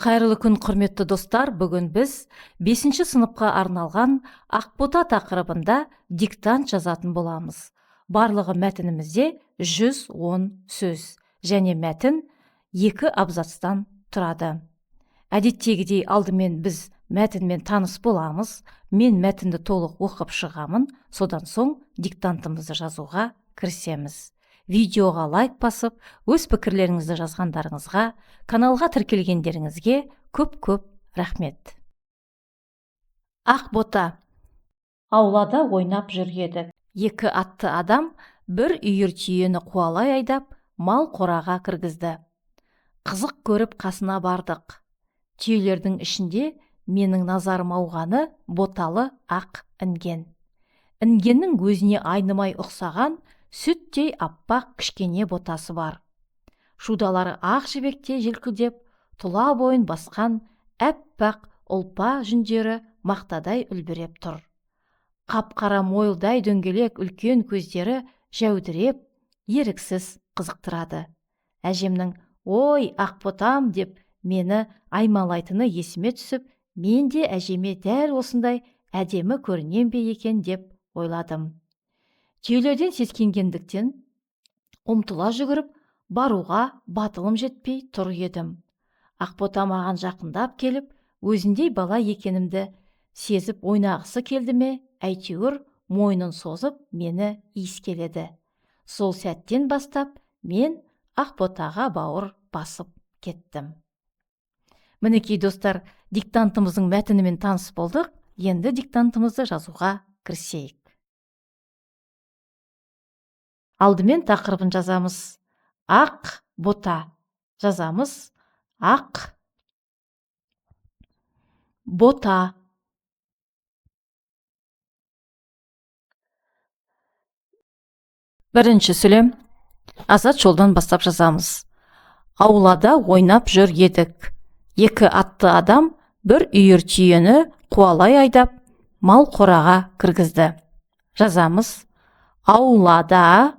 Қайырлы күн, құрметті достар. Бүгін біз 5-ші сыныпқа арналған Ақбота тақырыбында диктант жазатын боламыз. Барлығы мәтінімізде 110 сөз және мәтін 2 абзацтан тұрады. Әдеттегідей алдымен біз мәтінмен таныс боламыз. Мен мәтінді толық оқып шығамын, содан соң диктантымызды жазуға кірісеміз. Видеоға лайк басып, өз пікірлеріңізді жазғандарыңызға, каналға тіркелгендеріңізге көп-көп рахмет. Ақбота. Аулада ойнап жүр едік. Екі атты адам бір үйір түйені қуалай айдап, мал қораға кіргізді. Қызық көріп қасына бардық. Түйелердің ішінде менің назарым ауғаны боталы ақ інген. Інгеннің өзіне айнымай ұқсаған сүттей аппақ кішкене ботасы бар. Шудалары ақ жібекте желкілдеп, тұла бойын басқан әппақ ұлпа жүндері мақтадай үлбіреп тұр. Қап-қара мойылдай дөңгелек үлкен көздері жәудіреп, еріксіз қызықтырады. Әжемнің «Ой, Ақботам» деп мені аймалайтыны есіме түсіп, мен де әжеме дәл осындай әдемі көрінем бе екен деп ойладым. Түйелерден сескенгендіктен ұмтыла жүгіріп, баруға батылым жетпей тұр едім. Ақбота маған жақындап келіп, өзіндей бала екенімді сезіп ойнағысы келді ме, әйтеуір мойнын созып мені иіскеледі. Сол сәттен бастап мен Ақботаға бауыр басып кеттім. Мінекей, достар, диктантымыздың мәтінімен таныс болдық. Енді диктантымызды жазуға кірісейік. Алдымен тақырыбын жазамыз. Ақ бота жазамыз. Ақ бота. Бірінші сөйлем. Азат жолдан бастап жазамыз. Аулада ойнап жүр едік. Екі атты адам бір үйір түйені қуалай айдап, мал қораға кіргізді. Жазамыз. Аулада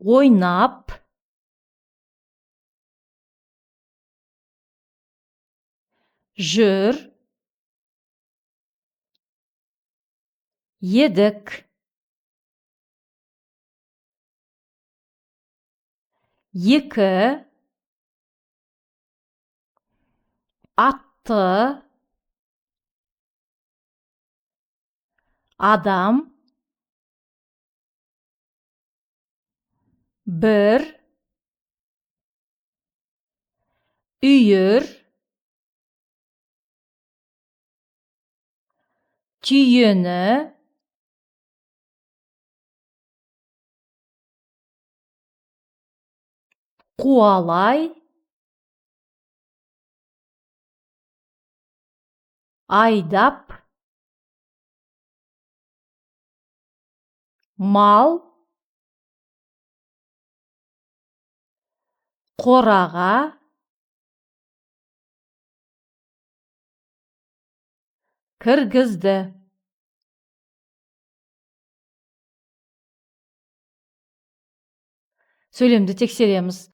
ойнап жүр едік. Екі атты адам бір үйір түйені қуалай айдап мал қораға кіргізді. Сөйлемді тексереміз.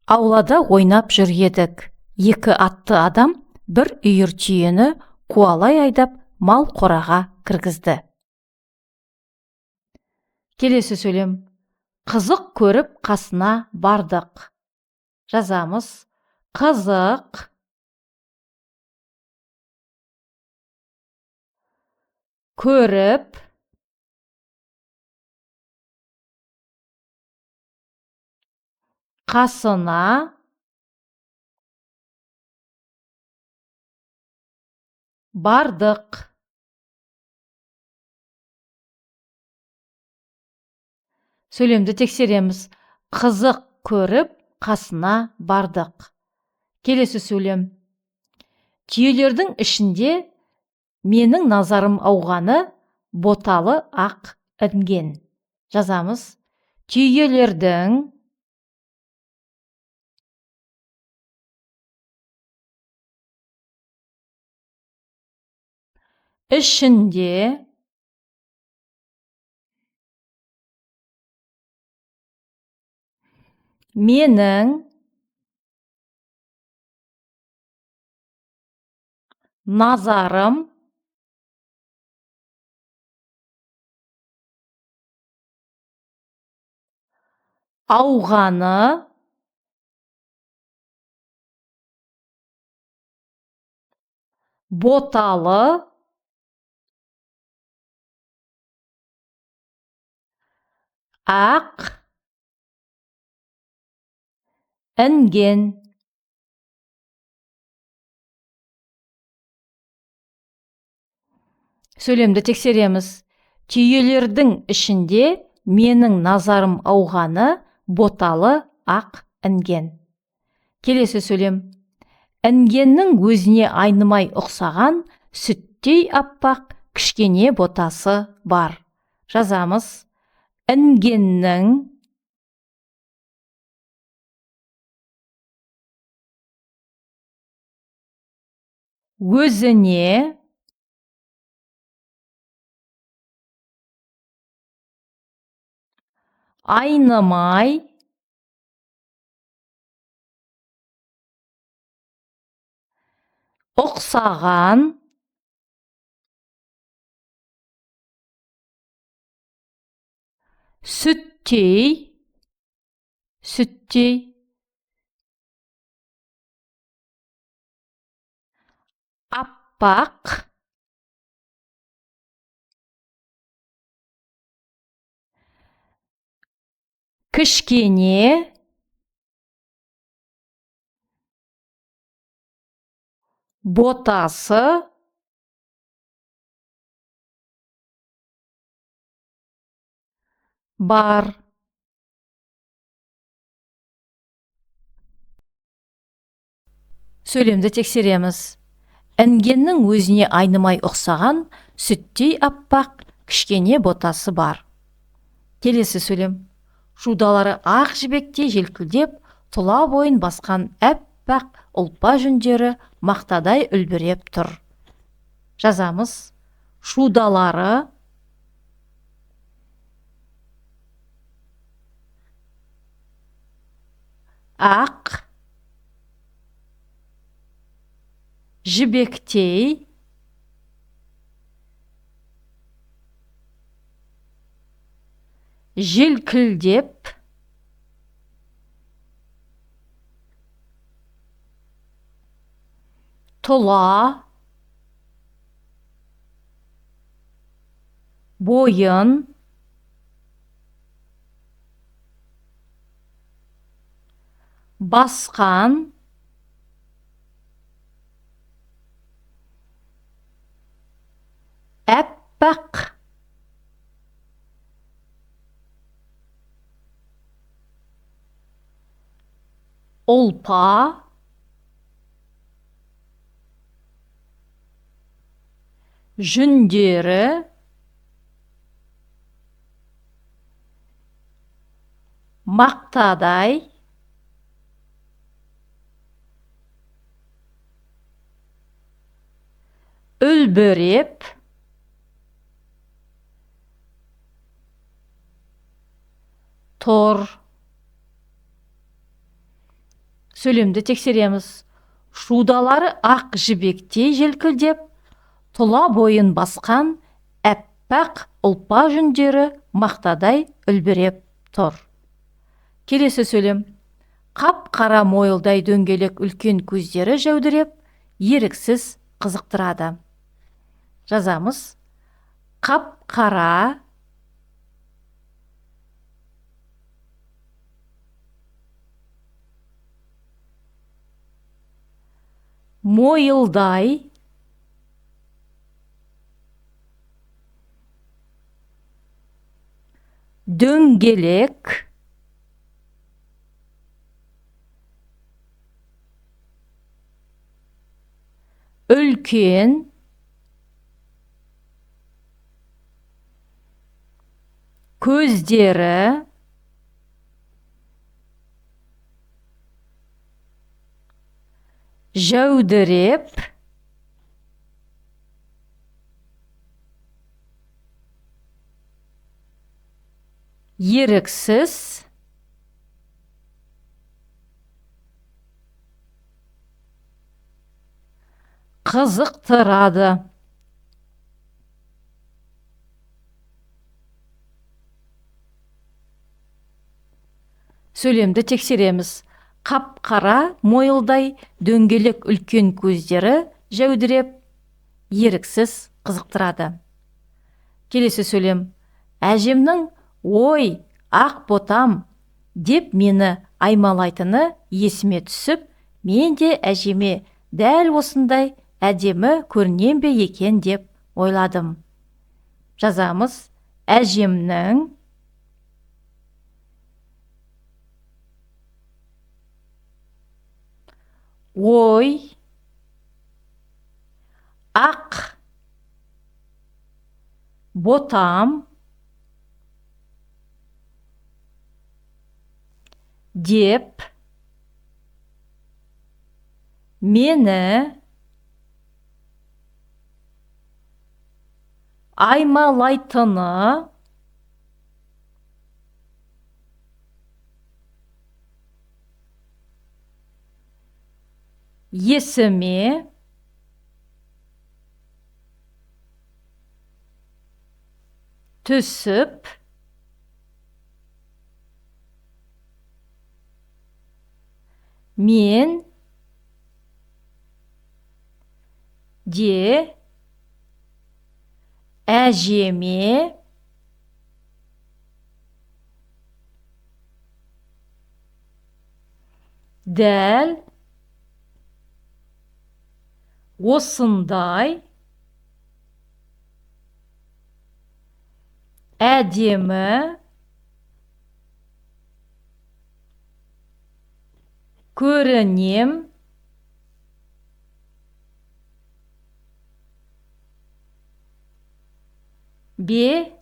Аулада ойнап жүр едік. Екі атты адам бір үйір түйені қуалай айдап мал қораға кіргізді. Келесі сөйлем. Қызық көріп қасына бардық. Жазамыз. Қызық көріп қасына бардық. Сөйлемді тексереміз. Қызық көріп қасына бардық. Келесі сөйлем. Түйелердің ішінде менің назарым ауғаны боталы ақ інген. Жазамыз. Түйелердің ішінде Менің назарым ауғаны боталы ақ інген. Сөйлемді тексереміз. Түйелердің ішінде менің назарым ауғаны боталы ақ інген. Келесі сөйлем. Інгеннің өзіне айнымай ұқсаған сүттей аппақ кішкене ботасы бар. Жазамыз. Інгеннің өзіне айнымай ұқсаған сүттей аппақ кішкене ботасы бар. Сөйлемді тексереміз. Інгеннің өзіне айнымай ұқсаған сүттей аппақ кішкене ботасы бар. Келесі сөйлем. Шудалары ақ жібектей желкілдеп, тұла бойын басқан әппақ ұлпа жүндері мақтадай үлбіреп тұр. Жазамыз. Шудалары ақ жібектей желкілдеп тұла бойын басқан әппақ ұлпа жүндері мақтадай үлбіреп тұр. Сөйлемді тексереміз. Шудалары ақ жібектей желкілдеп, тұла бойын басқан әппақ ұлпа жүндері мақтадай үлбіреп тұр. Келесі сөйлем. Қап-қара мойылдай дөңгелек үлкен көздері жәудіреп, еріксіз қызықтырады. Жазамыз. Қап-қара мойылдай дөңгелек үлкен көздері жәудіреп еріксіз қызықтырады. Сөйлемді тексереміз. Қап-қара мойылдай дөңгелек үлкен көздері жәудіреп, еріксіз қызықтырады. Келесі сөйлем. Әжемнің «Ой, ақ ботам» деп мені аймалайтыны есіме түсіп, мен де әжеме дәл осындай әдемі көрінем бе екен деп ойладым. Жазамыз. Әжемнің ой, ақ ботам деп мені аймалайтыны есіме түсіп, мен де әжеме дәл осындай әдемі көрінем бе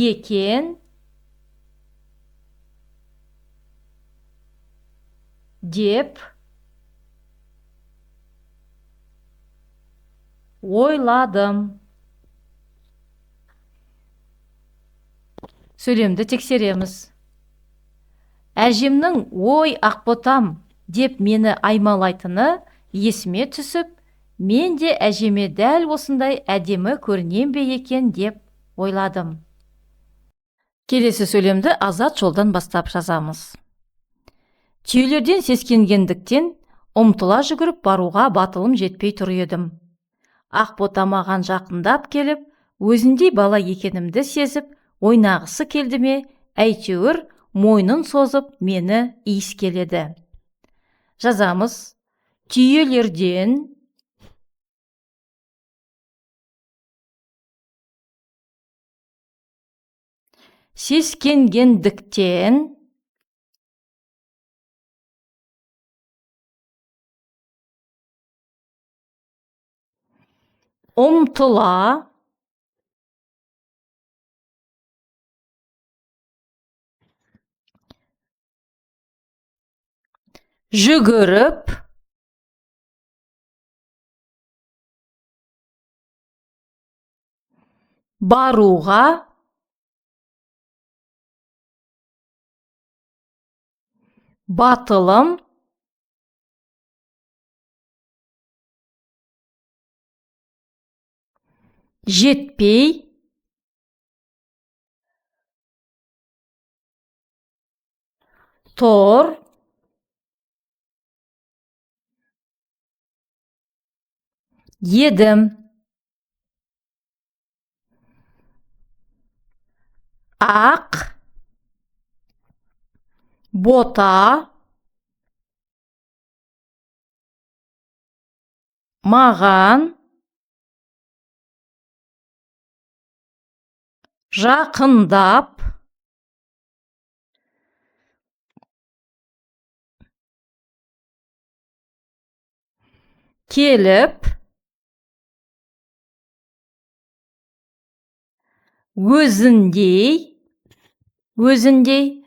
екен деп ойладым. Сөйлемді тексереміз. Әжемнің «Ой, ақботам» деп мені аймалайтыны есіме түсіп, мен де әжеме дәл осындай әдемі көрінем бе екен деп ойладым. Келесі сөйлемді азат жолдан бастап жазамыз. Түйелерден сескенгендіктен ұмтыла жүгіріп баруға батылым жетпей тұр едім. Ақбота маған жақындап келіп, өзіндей бала екенімді сезіп, ойнағысы келді ме, әйтеуір мойнын созып мені иіскеледі. Жазамыз. Түйелерден сескенгендіктен ұмтыла жүгіріп баруға батылым жетпей тұр едім. Ақ бота маған жақындап келіп өзіндей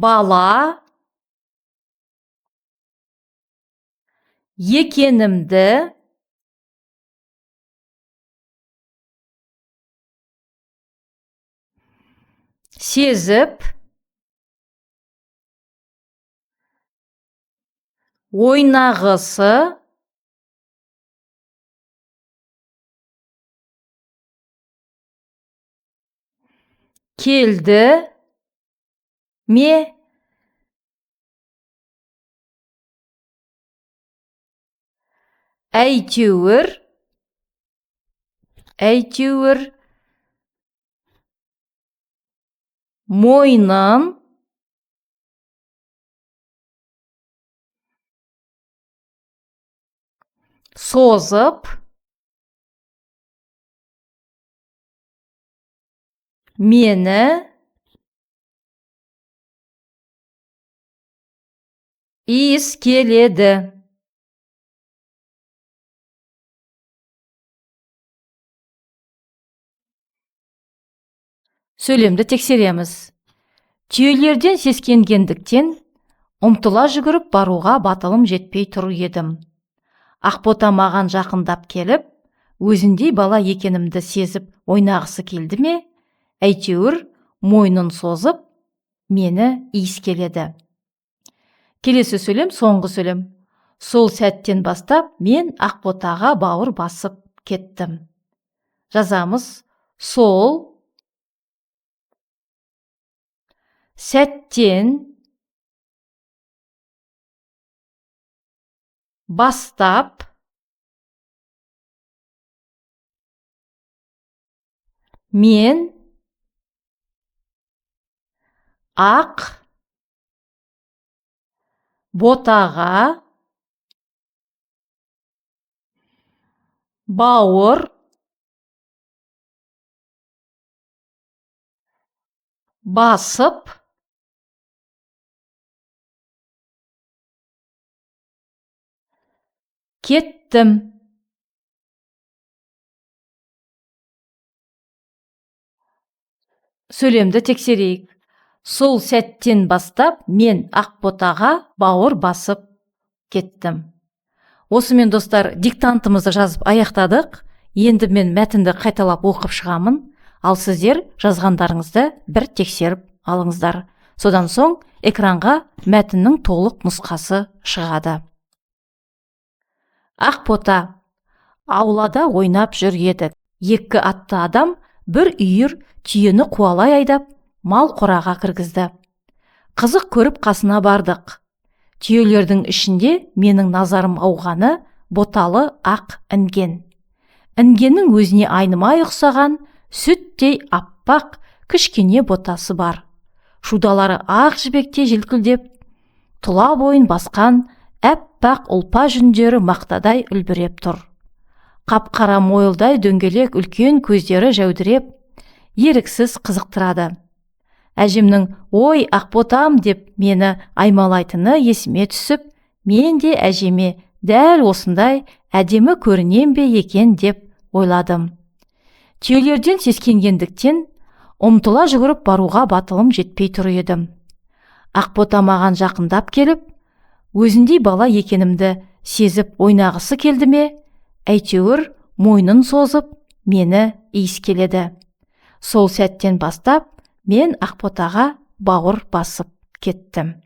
бала екенімді сезіп Ойнағысы келді ме? Әйтеуір, әйтеуір мойнын созып мені иіскеледі. Сөйлемді тексереміз. Түйелерден сескенгендіктен ұмтыла жүгіріп баруға батылым жетпей тұр едім. Ақбота маған жақындап келіп, өзіндей бала екенімді сезіп ойнағысы келді ме, әйтеуір мойнын созып мені иіскеледі. Келесі сөйлем соңғы сөйлем. Сол сәттен бастап мен Ақботаға бауыр басып кеттім. Жазамыз. Сол сәттен бастап мен ақ ботаға бауыр басып кеттім. Сөйлемді тексерейік. Сол сәттен бастап мен Ақботаға бауыр басып кеттім. Осымен, достар, диктантымызды жазып аяқтадық. Енді мен мәтінді қайталап оқып шығамын, ал сіздер жазғандарыңызды бір тексеріп алыңыздар. Содан соң экранға мәтіннің толық нұсқасы шығады. Ақбота. Аулада ойнап жүр едік. Екі атты адам бір үйір түйені қуалай айдап, мал қораға кіргізді. Қызық көріп қасына бардық. Түйелердің ішінде менің назарым ауғаны боталы ақ інген. Інгеннің өзіне айнымай ұқсаған сүттей аппақ кішкене ботасы бар. Шудалары ақ жібекте желкілдеп, тұла бойын басқан әппақ ұлпа жүндері мақтадай үлбіреп тұр. Қап-қара мойылдай дөңгелек үлкен көздері жәудіреп, еріксіз қызықтырады. Әжемнің «Ой, Ақботам» деп мені аймалайтыны есіме түсіп, мен де әжеме дәл осындай әдемі көрінем бе екен деп ойладым. Түйелерден сескенгендіктен ұмтыла жүгіріп баруға батылым жетпей тұр едім. Ақбота маған жақындап келіп, өзіндей бала екенімді сезіп ойнағысы келді ме, әйтеуір мойнын созып мені иіскеледі. Сол сәттен бастап мен Ақботаға бауыр басып кеттім.